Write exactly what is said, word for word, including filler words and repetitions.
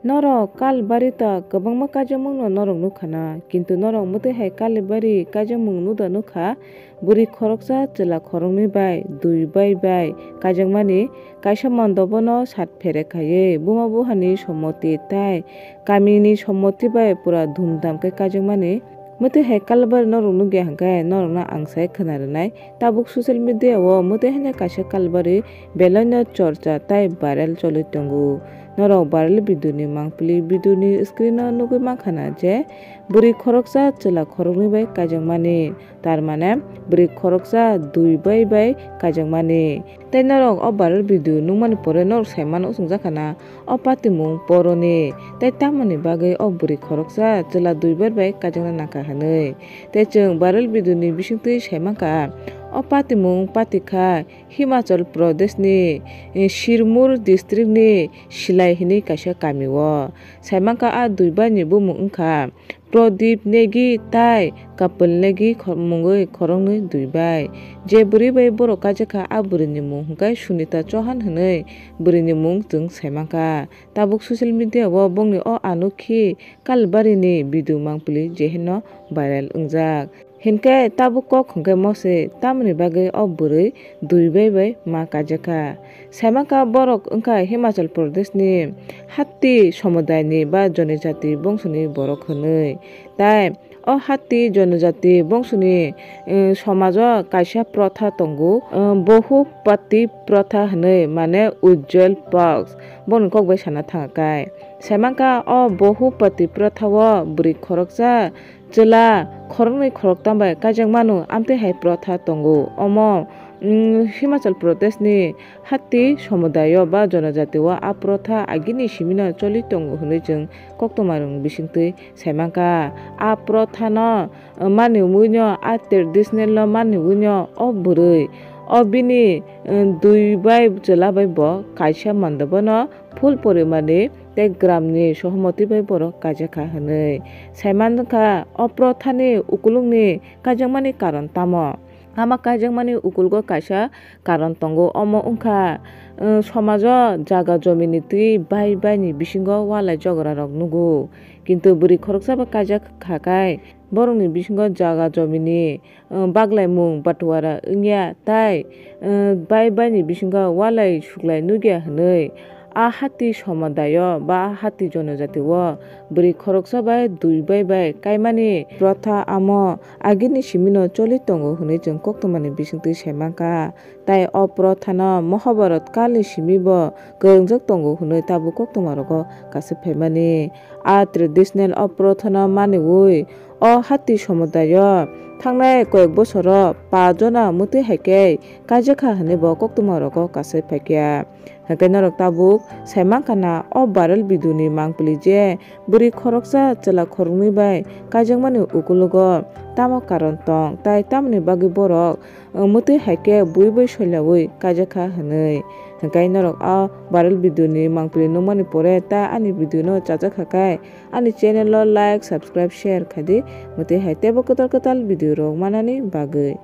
Norok kalbari ta kwbangma kaijakmungno norok nukha na, kintu norok mwtwi hai kalbari kaijakmung nuda nukha, bwrwi khoroksa chwla khoroknwi bai dui bai bai kaijakmani, kaisa mondobono sat phere khaiwi buma buhani sommoti tai kamini sommoti bai pura dhumdham khe kaijakmani. Mwtwi hai kalbari norok nukya hwnkhe norokno ang sai khwna rwnai. Tabuk social media o mwtwi haino kaisa kalbari belaino chorcha tai viral choli tongo. Norok viral video ni mangpili video ni screen o nugwi mankha na je bwrwi khoroksa chwla khoroknwi bai kaijakmani, tar mane bwrwi khoroksa dui bai bai kaijakmani. Tei norok o viral video nukmani pore norok sai mano chwngjakha na o patimung poroni tei tamoni bagwi o bwrwi khoroksa chwla dui bai bai kaijakna nangkha hwnwi. Tei chwng viral video ni bisingtwi sai mankha o patimung patikha Himachal Pradesh ni, eh, Sirmur district ni Silai hinwi kaisa kami o. Sai mankha a dui bai ni bumung wngkha Pradip Negi tai Kapil Negi khor-, mungwi khoroknwi dui bai. Je bwrwi bai borok kaijakha a bwrwi ni mung hwnkhe Sunita Chauhan hinwi bwrwi ni mung chwng sai mankha. Tabuk social media o bongni o anukhi kalbari ni video mangpili jeheno viral wngjak. Hinkhe tabuk kok hwnkhe mose tamoni bagwi o bwrwi dui bai bai ma kaijakha. Saimankha borok wngkha Himachal Pradesh ni hatti somudai ni ba jonojati bongso ni borok hwnwi. Tai o hatti jonojati bongso ni, eh, somajo kaisa protha tongo, eh, Bahupati protha hwnwi, mane Ujjwal Paksh, bongni kok bai sana thangkha. Saimankha o Bahupati protha o bwrwi khoroksa chwla khoroknwi khoroktam bai kaijakmano amtwi hai protha tongo. Omo, mm, Himachal Pradesh ni hatti somudai o ba jonojati o a protha agini simino choli tongo hwnwi chwng koktwma rwng bisingtwi saimankha. A protha no, uh, maniwino, a traditional no maniwino o bwrwi o bini, uh, dui bai chwla bai bo kaisa mandobo no phul porimani tei gramni sohomoti bai borok kaijakha hwnwi. Saimankha o prothani ukulukni kaijakmani karon tamo? Ama kaijakmani ukulgo kaisa karon tongo, omo wngkha, eh, somajo jaga jomini twi bai bai ni bisingo walai jogora rok nugo, kintu bwrwi khoroksa bo kaijak kha kai borokni bisingo jaga jomini, eh, baglaimung batuara wngya tai, eh, bai bai ni bisingo walai suklai nukya hwnwi a hatti somudai o ba a hatti jonojati o bwrwi khoroksa bai dui bai bai kaimani protha amo agini simino choli tongo hwnwi chwng koktwmani bisingtwi saimankha. Tai o prothano Mahabharat kalni simi bo kwrwngjak tongo hwnwi tabuk koktwma rogo kasui phaimani. A traditional o prothano maniwi o hatti somudai o thangnai koyek bosoro pa jona mwtwi hai khe kaijakha hwnwi bo koktwma rogo kasui phaikha. Hwnkhe norok tabuk saimankha na o viral video ni mangpili je bwrwi khoroksa chwla khoroknwi bai kaijakmani ukulogo tamo karon tong tai tamoni bagwi borok, uh, mwtwi hai khe bui bai soilaui kaijakha hwnwi. Hwnkhe norok o viral video ni mangpili nukmani pore ta ani video no chajakha khe ani channel o like, subscribe, share khaidi, mwtwi hai teibo kwtal kwtal video rok manani bagwi.